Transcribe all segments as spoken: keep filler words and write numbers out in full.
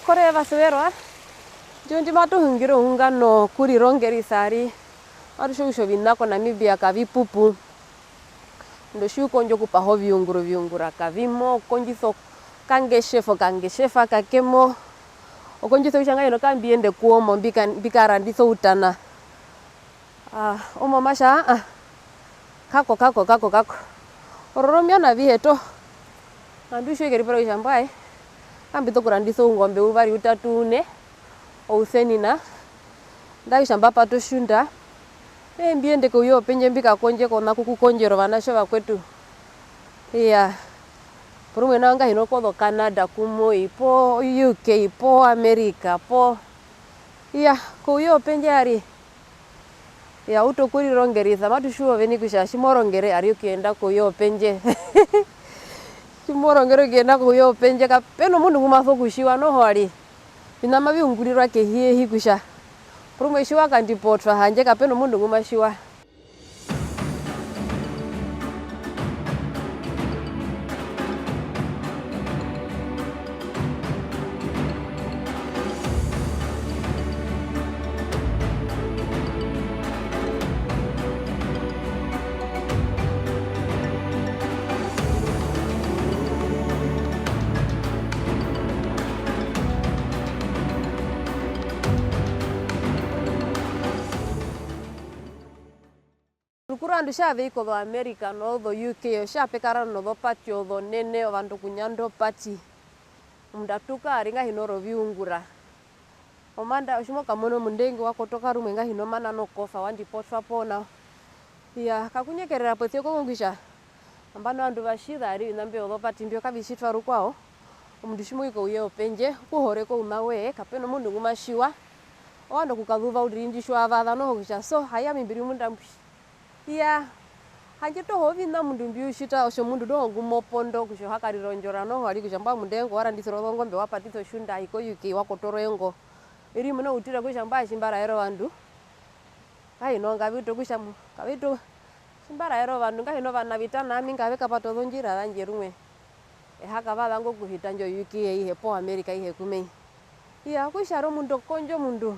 Kore vasuverwa, ndino ndi matu hungire ohunga nokurirongerisa ari, matu tjiwa kutja oviṋa ko Namibia kavi pupu. Omundu tji u kondja okupaha oviungura, oviungura kavi mo, o kondjisa okangetjefa, okangetjefa kake mo, o kondjisa kutja ngahino ka mbi yende ku omo mbi ka-, mbi karandisa outana. Ah, omo ma tja, aa, kako, kako, kako, kako. Ororo omiano avihe toho. Ngandu tji we keripura kutja mbwae, ka mbi sokurandisa oungombe uvari, utatu, une, ousenina. Nandarire kutja mba pata otjunda, ee, mbi yende kouye wopendje mbi kakondje kona ku ku kondjera ovanatje ovakwetu. Iyaa. Porumwe nao ngahino kozo Canada kumwe, poo U K, poo America, poo, iyaa, kouye wopendje yari. Iyaa, uta okurirongerisa, matu tjiwa oveni kutja tji mo rongere ari okuyenda kouye wopendje. Tji mo rongere okuyenda kouye wopendje, kape na omundu ngu ma sokutjiwa noho ari. Oviṋa mavi ungurirwa kehi yehi kutja porumwe tji wa kandipotwa handje kape na omundu ngu ma tjiwa. Rukuru ovandu tji ve i kozo America nozo U K, otja pe kara nozopati ozonene, ovandu okunyanda opati. Omundu a tuka a ri ngahino roviungura. Omanda, otji mo kamuna omundu ngwi wa kotoka rumwe ngahino ma nana okofa, wa ndipotwa poo nao. Iyaa, kakunyekerera posia okongo kutja nambano ovandu va tjiza ari oviṋa mbyo vyozopati mbyo kavi tjitwa rukwao. Omundu tji mo i kouye wopendje, okuhoreka ouṋa woye, kape na omundu ngu ma tjiwa. Ovandu okukazuva uriri indji tji wa vaza noho kutja so, hayi ami mbi ri munda mbwi. Iyaa, handje toho oviṋa omundu mbi u tjita, otjomundu noho ngu mo pondo kutja o ha karira ondjora noho, ari kutja mbwae omundu ngo wa randisirwa ozongombe, wa patisa otjunda, a i ko U K, wa kotorwa engo. Eri muna outira kutja mbwae tji mba raera ovandu, ngahino ngave utu okutja mu-, ngave utu, tji mba raera ovandu, ngahino vanavita na ami ngave kapata ozondjira zandje rumwe. E ha kavaza ngo okuhita indjo U K aihe poo America aihe ku me i. Iyaa, okutja ri omundu okondja omundu.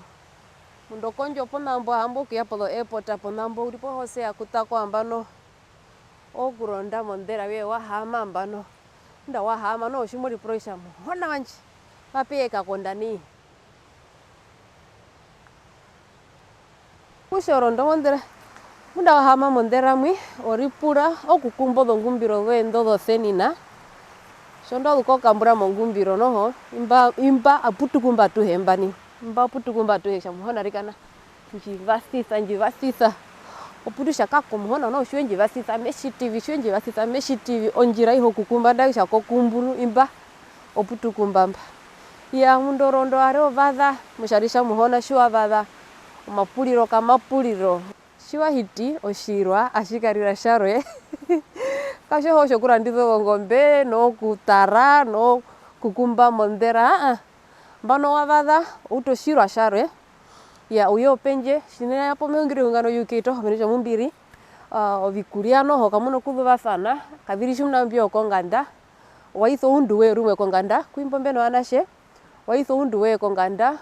Omundu okondja opo nao mbo, a ha mbo okuya pozo airport apo nao mbo, u ri po Hosea Kutako nambano. Okuronda mondera yoye wa haama nambano. Ngunda wa haama noho tji mo ripura kutja, "Muhona wandje, mape ya e kakonda nai?" Okutja oronda mondera, ngunda wa haama mondera mwi, o ripura okukumba ozongumbiro zoye indo zosenina. Tji wa zu kokukambura mongumbiro noho, imba, imba oputukumba atuhe mba nai. Imba oputukumba atuhe kutja, "Muhona arikana, ndji vasisa, ndji vasisa." Oputu kutja, "Kako Muhona, noho tji we ndji vasisa me tjiti vi, tji we ndji vasisa me tjiti vi, ondjira aihe okukumba, nandarire kutja kokumburu imba." Oputukumba mba. Iyaa, omundu oronda o ha ri o vaza, motjari tja Muhona tji wa vaza, omapuriro kamapuriro. Tji wa hiti, otjirwa atji karira tjarwe. Katjiho tjokurandisa ozongombe, nokutara, nokukumba mondera, aa. Nambano wa vaza, o utu otjirwa tjarwe. Iyaa, ouye wopendje, tjinene hapo me hungire ohunga no U K toho, mena kutja mu mbi ri, aa, ovikurya noho kamu na okuzuvasana, kavi ri tjimuna imbi vyokonganda. Wa isa oundu woye rumwe konganda, ku imbo mbe novanatje, wa isa oundu woye konganda,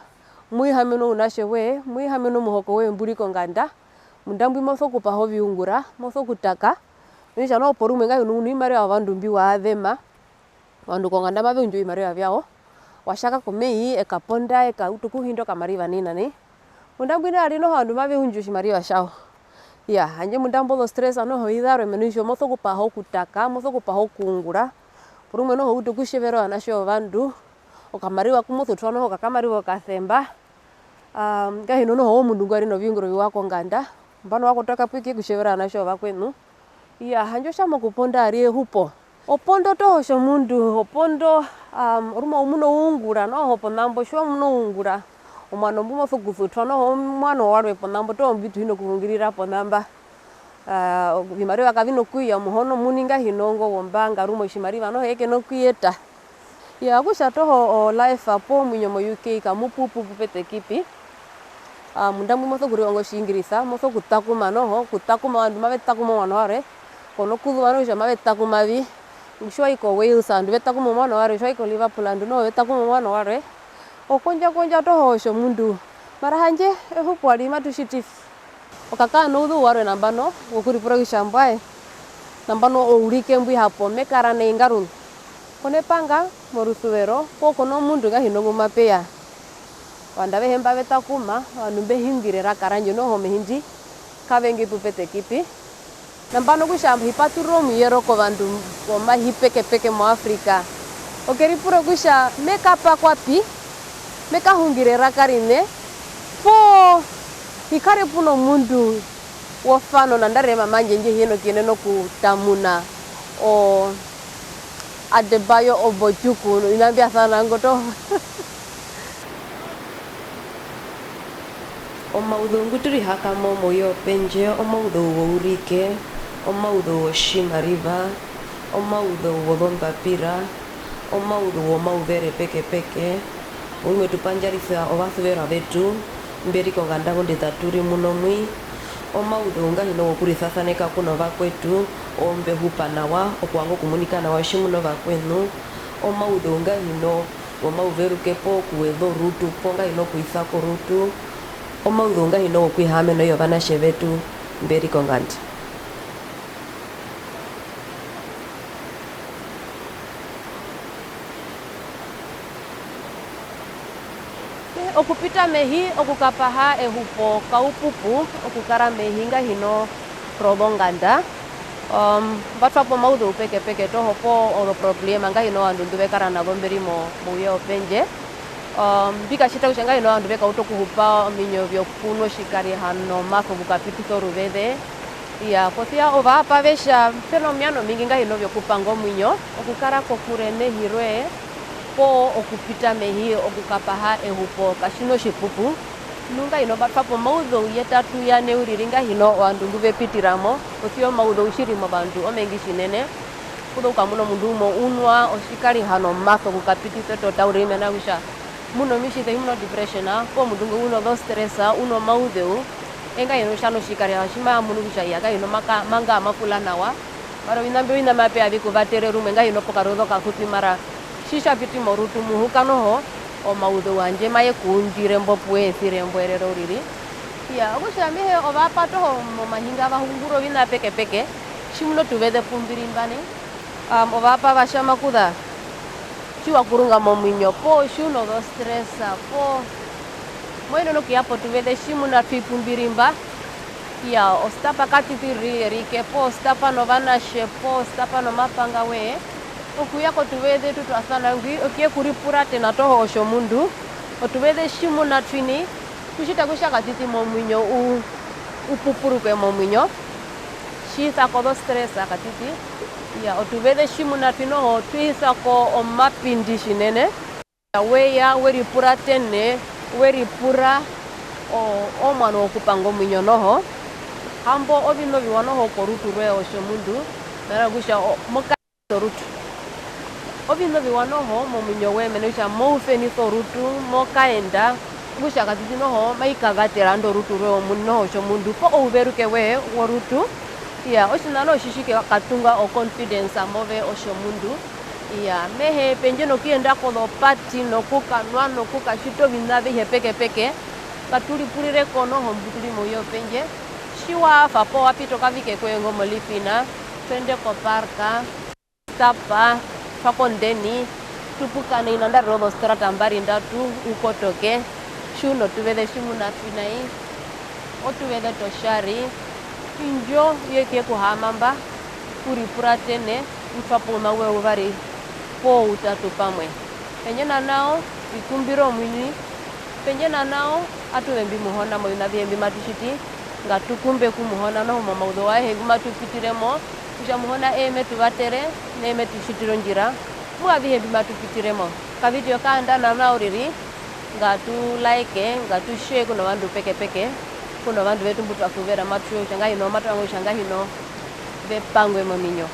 mu ihamena ounatje woye, mu ihamena omuhoko woye mbu ri konganda, munda mbwi mo sokupaha oviungura, mo sokutaka, mena kutja noho porumwe ngahino u novimariva vyovandu mbi wa zema, ovandu konganda mave undju ovimariva vyawo, wa tjaka komei, e kaponda, e kautu okuhinda okamariva nai na nai. Munda mbwi nai ari noho ovandu mave undju otjimariva tjawo. Iyaa, handje munda mbo ozo stress noho zarwe, mena kutja mo sokupaha okutaka, mo sokupaha okuungura. Porumwe noho o utu okutjevera ovanatje wovandu, okamariva ku mo sutwa noho kakamariva okasemba. Aa, ngahino noho omundu ngwa ri noviungura oviwa konganda, nambano wa kotoka pu ke kutjevera ovanatje wovakweṋu. Iyaa, handje otja mo kuponda ari ehupo. O pondo toho tjomundu, o pondo, aa, rumwe u muna oungura noho ponambo, tji wa muna oungura, omuano mbu mo sokusutwa noho omuano warwe ponambo, toho mbi tu hi na okuhungirira ponamba. Aa, ovimariva kavi na okuya, Muhona omuini ngahino ngo wombanga, rumwe otjimariva noho e ke na okuyeta. Iyaa, okutja toho o life poo omuinyo mo U K kamupupu pu pe ṱa pi. Aa, munda mbwi mo sokurihonga Otjiingirisa, mo sokutakuma noho, okutakuma ovandu mave takuma omuano warwe, ko nokuzuva noho kutja mave takuma vi. Tji wa i ko Wales, ovandu ve takuma omuano warwe, tji wa i ko Liverpool, ovandu noho ve takuma omuano warwe. Okondjakondja toho otjomundu, mara handje ehupo ari matu tjiti vi? Okakara nouzeu warwe nambano wokuripura kutja mbwae, nambano ourike mbwi hapo me kara nai ngarumwe. Konepanga, morusuvero, poo konomundu ngahino ngu mape ya. Ovandu avehe mba ve takuma, ovandu mbe hungire eraka randje noho mehindi, kavengi pu pe ṱeki pi. Nambano kutja hi paturura omuvero kovandu vomahi pekepeke mo Afrika. Okeripura kutja me kapakwa pi, me kahungire eraka rine, poo hi kare pu nomundu wofano nandarire mama wandje ndji hi na kuyenena okutamuna o Adebayo Obojuku, oviṋa mbya sana ngo toho. Omauzeu ngu tu rihakamo mouye wopendje, omauzeu wourike, omauzeu wotjimariva, omauzeu wozombapira, omauzeu womauvere pekepeke. Porumwe tu pandjarisa ovasuverwa vetu mbe ri konganda ngunda atu ri muno mwi. Omauzeu ngahino wokurisasaneka ku novakwetu, oombe hupa nawa, okuvanga okumunika nawa tjimuna ovakweṋu. Omauzeu ngahino womauveruke poo kuweza orutu, poo ngahino kuisa korutu. Omauzeu ngahino wokwihaamena yovanatje vetu mbe ri konganda. Okupita mehi okukapaha ehupo kaupupu okukara mehi ngahino rozonganda. Um, mba twa po omauzeu pekepeke toho poo ozoproblema ngahino ovandu ndu ve kara na zo mbe ri mo-, mouye wopendje. Um, mbi katjita kutja ngahino ovandu ve kauta okuhupa ominyo vyokunwa otjikariha nomasa okukapitisa oruveze. Iyaa, posi ya ovaapa ve tja pe nomiano omingi ngahino vyokupanga omuinyo, okukara kokure nehi roye, poo okupita mehi okukapaha ehupo katjiṋa otjipupu. Nu ngahino mba twa po omauzeu yetatu yane uriri ngahino ovandu ngu ve pitira mo, posi ya omauzeu tjiri movandu omengi tjinene. Ku za okukamuna omundu umwe u nwa otjikariha nomasa okukapitisa etota uriri mena rokutja mu na omitjise, tji mu na depression, poo omundu ngo u nozostress, u nomauzeu, eye ngahino tja nu otjikariha tji ma munu kutja iya ngahino maka-, manga ama fula nawa. Mara oviṋa mbyo oviṋa mape ya vi ku vatere rumwe ngahino pokaruveze okasupi, mara tji tja piti morutu muhuka noho, omauzeu wandje maye ku undjire mbo pu we esire mbo erero uriri. Iyaa, okutja me hee ovaapa toho momahi nga va hungura oviṋa pekepeke, tjimuna otuveze pu mbi ri mba nai, am, ovaapa va tja ma ku za, tji wa kurunga momuinyo, poo tji u nozostress, poo mo yenene okuya potuveze tjimuna twi pu mbi ri mba. Iyaa, o stapa katiti ri-, rike, poo o stapa novanatje, poo o stapa nomapanga woye. Okuya kotuveze tu twa sana ngwi, okuye ku ripuratena toho otjomundu. Otuveze tjimuna twi nai, tu tjita kutja katiti momuinyo u-, u pupuruke momuinyo. Tji isa ko ozostress katiti. Iyaa, otuveze tjimuna twi noho, tu isa ko omapindi tjinene. We ya, we ripuratene, we ripura o-, omuano wokupanga omuinyo noho. Hambo oviṋa oviwa noho korutu rwoye otjomundu, mena rokutja o-, mo ka-, orutu. Oviṋa oviwa noho momuinyo woye, mena rokutja mo usenisa orutu, mo kaenda, okutja katiti noho mai kavatera indo orutu rwoye omu-, noho otjomundu, poo ouveruke woye worutu. Iyaa, otjiṋa noho tji tji katunga o confidence move otjomundu. Iyaa, me hee pendje nokuyenda kozopati, nokukanwa, nokukatjita oviṋa avihe pekepeke, katu ripurire ko noho mbu tu ri mouye wopendje. Tji wa hafa poo wa pita okavike koye ngo mo Lipina, twende koparka, tapa, twa ko ondeni, tupuka nai nandarire ozostrata mbari ndatu, u kotoke, tji u notuveze tjimuna twi nai, otuveze totjari, indjo ye ke ku haama mba, u ripuratene, u twa po ouṋa woye uvari poo utatu pamwe. Pendje nanao, rikumbira omuini. Pendje nanao, atu zembi Muhona moviṋa avihe mbi matu tjiti, ngatu kumbe ku Muhona noho momauzeu aehe ngu matu pitire mo, kutja Muhona eye me tu vatere, neye me tu tjitire ondjira, mu avihe mbi matu pitire mo. Okavideo ka yanda nanao uriri, ngatu like, ngatu share ku novandu pekepeke, ku novandu vetu mbu twa suvera, matu tjiwa kutja ngahino, matu vanga kutja ngahino ve pangwe mominyo.